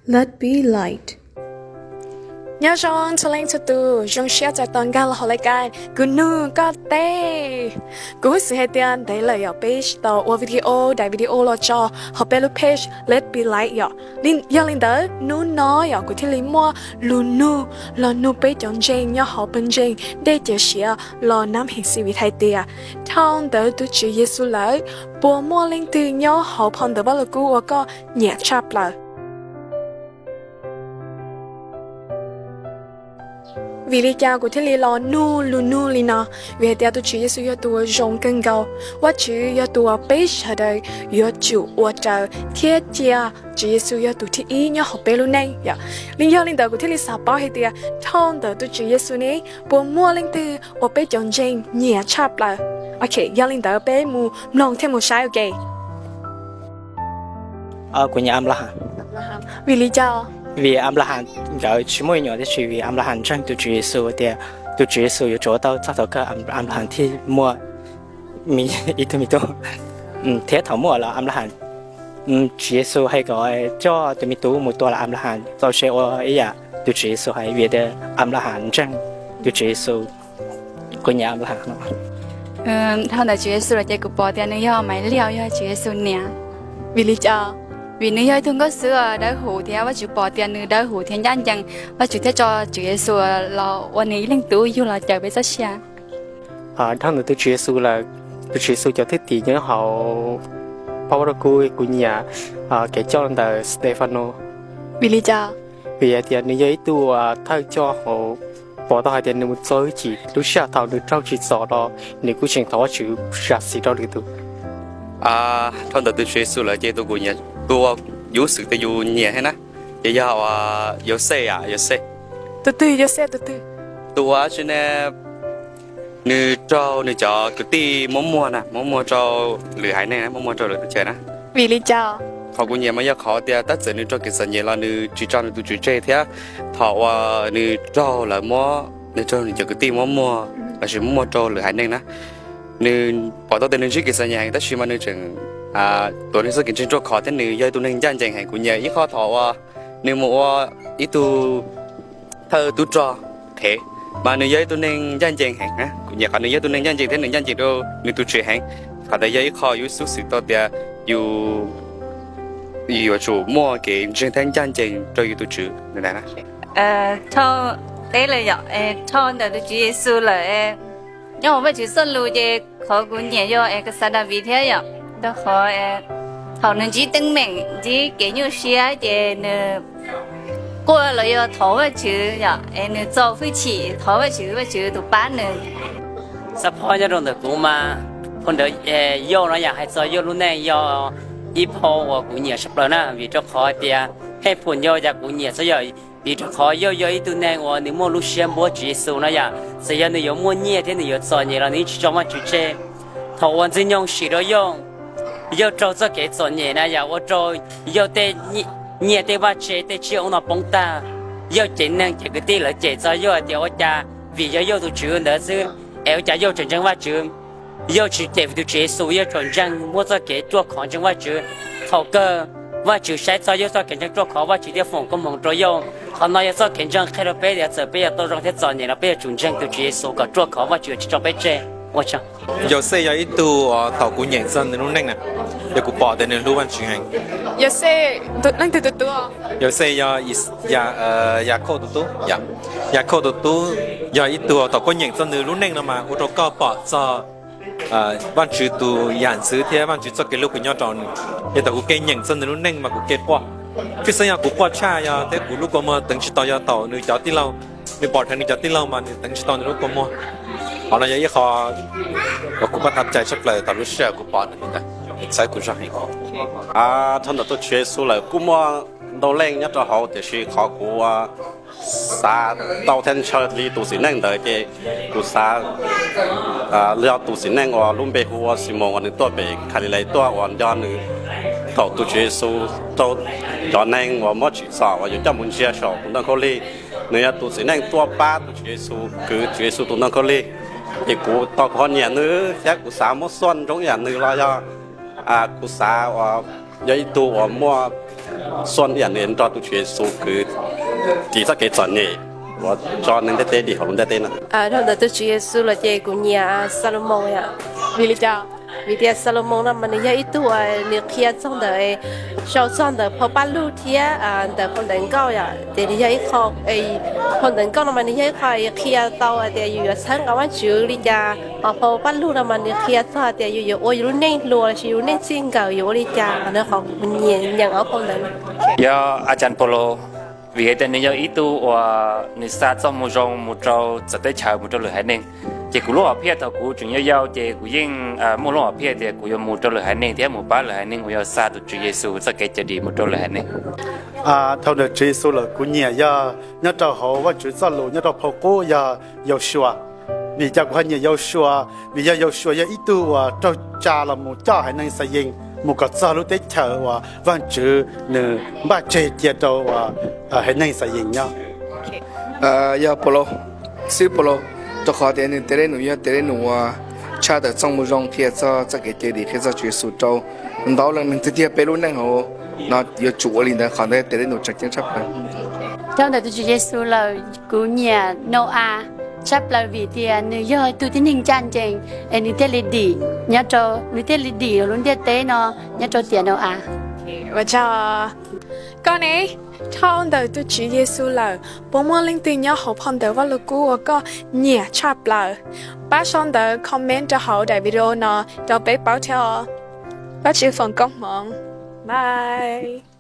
Let's be light. Nyob zoo txhua leej txhua tus, zoo siab txais tos nkag los hauv lais kas Kuv Nug Koj Teb. Kuv xav hais tias ntev lawm yog peb tsis tau ua video, daim video los tso hauv peb lub page Let's Be Light yom. Yog li ntawd hnub no yog kuv thiaj li muaj lus nug los nug peb cov ntseeg nyob hauv pawg ntseeg Dej Cawv Siav Los Nam Heev Xis Vis hais tias, dhau ntawm tus Tswv Yexus lawm, puas muaj leej twg nyob hauv phau ntawv Vaj Lug Kub uas koj nyiam tshaj plaws? Vim li cas kuv thiaj li los nug lus nug li no? Vim hais tias tus Tswv Yexus yog tus uas zoo kawg nkaus. Vaj Tswv yog tus uas peb sawv daws yuav tsum ua raws thiab cia Tswv Yexus yog tus thib ib nyob hauv peb lub neej yom. Li yog li ntawd kuv thiaj li xav paub hais tias dhau ntawm tus Tswv Yexus ne, puas muaj leej twg uas peb cov ntseeg nyiam tshaj plaws? Ok, yog li ntawd peb mus mloog thiab mus saib ua ke. Kuv nyiam Anplahas. Vim li cas? Vim Anplahas nkawd tsis muaj me nyuam tab sis vim Anplahas ntseeg tus Tswv Yexus tias tus Tswv Yexus yuav tsum ua tau txog thaum kawg Anplahas thiaj muaj ib tug me tub. Thiab thaum muaj los Anplahas, Tswv Yexus hais kom coj tus me tub mus tua los Anplahas txaus siab ua ib yam tus Tswv Yexus hais vim tias Anplahas ntseeg tus Tswv Yexus. Kuv nyiam Anplahas no. Dhau ntawm Tswv Yexus los ces kuv pom tias nws yog Maiv Liag, yog Tswv Yexus niam. Vim li cas? Vim nws yog ib tug nkauj xwb dawb huv thiab Vaj Tswv pom tias nws dawb huv thiab ncaj ncees, Vaj Tswv thiaj tso Tswv Yexus los ua nws ib leeg tub yug los cawm peb txoj sia. Dhau ntawm tus Tswv Yexus lawm, tus Tswv Yexus cov thwj tim nyob hauv phau Vaj Lug Kub kuv nyiam kev coj ntawm Stefanus. Vim li cas? Vim hais tias nws yog ib tug thawj coj hauv, pom tau hais tias nws mus txo hwj chim lub sij hawm thaum nws raug tsim txom los nws kuj tseem thov Vaj Tswv zam txim rau lwm tus. Dhau ntawm tus Tswv Yexus lawm ces tus kuv nyiam, tus uas yus xwm tias yus nyiam thiab na, ces yog Yauxej, Yauxej. Tus twg Yauxej tus twg? Tus uas tsis ne, nws raug nws cov kwv tij muab muag na, muab muag rau lwm haiv neeg, muab muag rau lwm teb chaws na. Vim li cas? Qhov kuv nyiam mas yog qhov tias tab txawm nws raug kev txom nyem los nws tsis tso nws tus tswv tseg thiab thaum uas nws raug lawv muab, nws raug nws cov kwv tij muab muag lossis muab muag rau lwm haiv neeg na, nws pom tau tias nws ntsib kev txom nyem heev tab sis mas nws tseem tuav nws txoj kev ntseeg ruaj khov thiab nws yog ib tug neeg ncaj ncees heev. Kuv nyiam ib qho thaum uas nws mus ua ib tug thawj tub rog qhev, mas nws yog ib tug neeg ncaj ncees heev. Kuv nyiam qhov nws yog ib tug neeg ncaj ncees thiab nws ncaj ncees rau nws tus tswv heev. Qhov ntawd yog ib qho yus xub xwm tau tias yus yuav tsum muaj kev ntseeg thiab ncaj ncees rau yus tus tswv. Dhau teb lawm yom, dhau ntawm tus Tswv Yexus lawm, nyob hauv Vajtswv txoj lus ces qhov kuv nyiam yog es koj xav Daviv thiab yom, rau qhov thaum nws ntsib teeb meem ntsib kev nyuaj siab ces nws quaj los yog thov Vajtswv yom, es nws txo hwj chim thov Vajtswv, Vajtswv tus pab nws. Xab phob nyob rau ntawm kuv mas phau ntawv Yauj no yam hais txog Yauj lub neej yog ib phau uas kuv nyiam tshaj plaws na, vim rau qhov tias heej phum Yauj cas kuv nyiam txog yog vim rau qhov Yauj yog ib tug neeg uas nws muaj lub siab npuab Tswv Yexus no yom, txawm yog nws yuav muaj nyiaj thiab nws yuav txom nyem los nws yeej tsis tso Vajtswv tseg. Thaum uas Ntxwg Nyoog sim rau Yauj, Yauj raug txoj kev txom nyem na yom, ua rau Yauj tej nyiaj tej vaj tse tej tsiaj ub no poob tag. Yauj cev neeg cev kwv tij lawv cem txog Yauj hais tias ua cas vim yog Yauj tus tswv ntawd xwb es ua cas Yauj tseem ntseeg Vajtswv. Yauj tsis cem tus Tswv Yexus, Yauj tseem ntseeg muab txoj kev ruaj khov ntseeg Vajtswv. Thaum kawg Vajtswv saib txog Yauj txoj kev ntseeg ruaj khov, Vajtswv thiaj foom koob hmoov rau Yauj. Qhov no yog txoj kev ntseeg qhia rau peb tias txawm peb yuav tau zoo thiab txom nyem los peb yuav tsum ntseeg tus Tswv Yexus kom ruaj khov, Vajtswv yuav tsis tso peb tseg. Ua tsaug. Yauxej yog ib tug uas thaum kuv nyeem txog nws lub neej na, yog kuv pom tias nws hlub Vajtswv heev. Yauxej leej twg tus tub? Yauxej yog Yakhauj tus tub. Yakhauj tus tub yog ib tug thaum koj nyeem txog nws lub neej no mas ua rau koj pom txog Vajtswv tus yam ntxwv thiab Vajtswv txoj kev hlub kws nyob rau nws. Yog thaum kuv ke nyeem txog nws lub neej mas kuv ke quaj. Tshwj xeeb yog kuv quaj tshaj yog thiab kuv lub kua muag teev tsis tau yog thaum nws cov tij laug, nws pom dheev nws cov tij laug mas nws teev tsis tau nws lub kua muag. Qhov no yog ib qho uas kuv pab thab cai tshaj plaws thaum lub sij hawm kuv pom nws ntawd, txhawb kuv zog heev. Dhau ntawm tus Tswv Yexus lawm kuj muaj ntau leej nyob rau hauv tiam sis qhov kuv xav tau thiab ntshaw li tus txiv neej ntawd ces kuv xav yog tus txiv neej uas lub npe hu ua Ximoos uas nws tuaj pem Khalilees tuaj uas nco nws thaum tus Tswv Yexus raug cov neeg uas muab tsim txom uas yuav coj mus ntsia saum tus ntoo khaub lig. Nws yog tus txiv neej tuaj pab tus Tswv Yexus kwv Tswv Yexus tus ntoo khaub lig. Ces kuv tau kuv ho nyiam nws thiab kuv xav muab xuaj ntsoov yam nws los yog Kuv xav uas yog ib tug uas muaj xua yam nws nrog tus Tswv Yexus kwv tis txoj kev txom nyem uas tso neeg ntiaj teb dim hauv lub ntiaj teb no. Dhau ntawm tus Tswv Yexus lawm ces kuv nyiam Xalumoos yom. Vim li cas? Vim tias Xalumoos no mas nws yog ib tug uas nws qhia txog ntawm, sau txog ntawm phau Paj Lug thiab ntawm phau Ntawv Nkauj yom. Ces nws yog ib qho, phau Ntawv Nkauj no mas nws yog ib qho qhia tau hais tias yus yuav txhawb nqa Vajtswv li cas, ho phau Paj Lug no mas nws qhia txog tias yus yuav ua yus lub neej hluas los sis yus lub neej txij nkawm yuav ua li cas. Qhov no qhov kuv nyiam nyeem ob phau ntawv no. Yog a cas Paulus, vim tias nws yog ib tug uas nws xa txoj moo zoo mus rau txawv teb chaws, mus rau lwm haiv neeg. Ces kuv lub hom phiaj thaum kuv tseem yau yau ces kuv yeej muaj lub hom phiaj tias kuv yuav mus rau lwm haiv neeg thiab mus pab lwm haiv neeg uas yog xa tus Tswv Yexus txoj kev cawm dim mus rau lwm haiv neeg. Dhau ntawm Tswv Yexus lawm kuv nyiam yog nyob rau hauv Vajtswv txoj lus nyob rau phau qub yog Yausuas. Vim cas kuv ho nyiam Yausuas? Vim yog Yausuas yog ib tug uas raug tsa los mus coj haiv neeg Xayees mus kom txog lub teb chaws uas Vajtswv nws npaj tseg cia rau uas haiv neeg Xayees nyob. Yog Paulus, xib hwb Paulus, rau qhov tias nws tes dej num yog tes dej num uas tshaj tawm txoj moo zoo qhia txog txoj kev cawm dim, qhia txog Tswv Yexus rau ntau leej neeg tiag tiag. Peb lub neej hauv no yuav tsum ua li ntawd, qhov ntawd tes dej num tseem ceeb tshaj plaws. Dhau ntawm tus Tswv Yexus lawm kuv nyiam Nau-as tshaj plaws vim tias nws yog tus tib neeg ncaj ncees es nws thiaj li dim nyob rau, nws thiaj li dim lub ntiaj teb no nyob rau tiam Nau-as. Koj ne, dhau ntawm tus Tswv Yexus lawm puas muaj leej twg nyob hauv phau ntawv Vaj Lug Kub uas koj nyiam tshaj plaws? Pab sau ntawv comment rau hauv daim video no rau peb paub thiab os. Vajtswv foom koob hmoov, bye.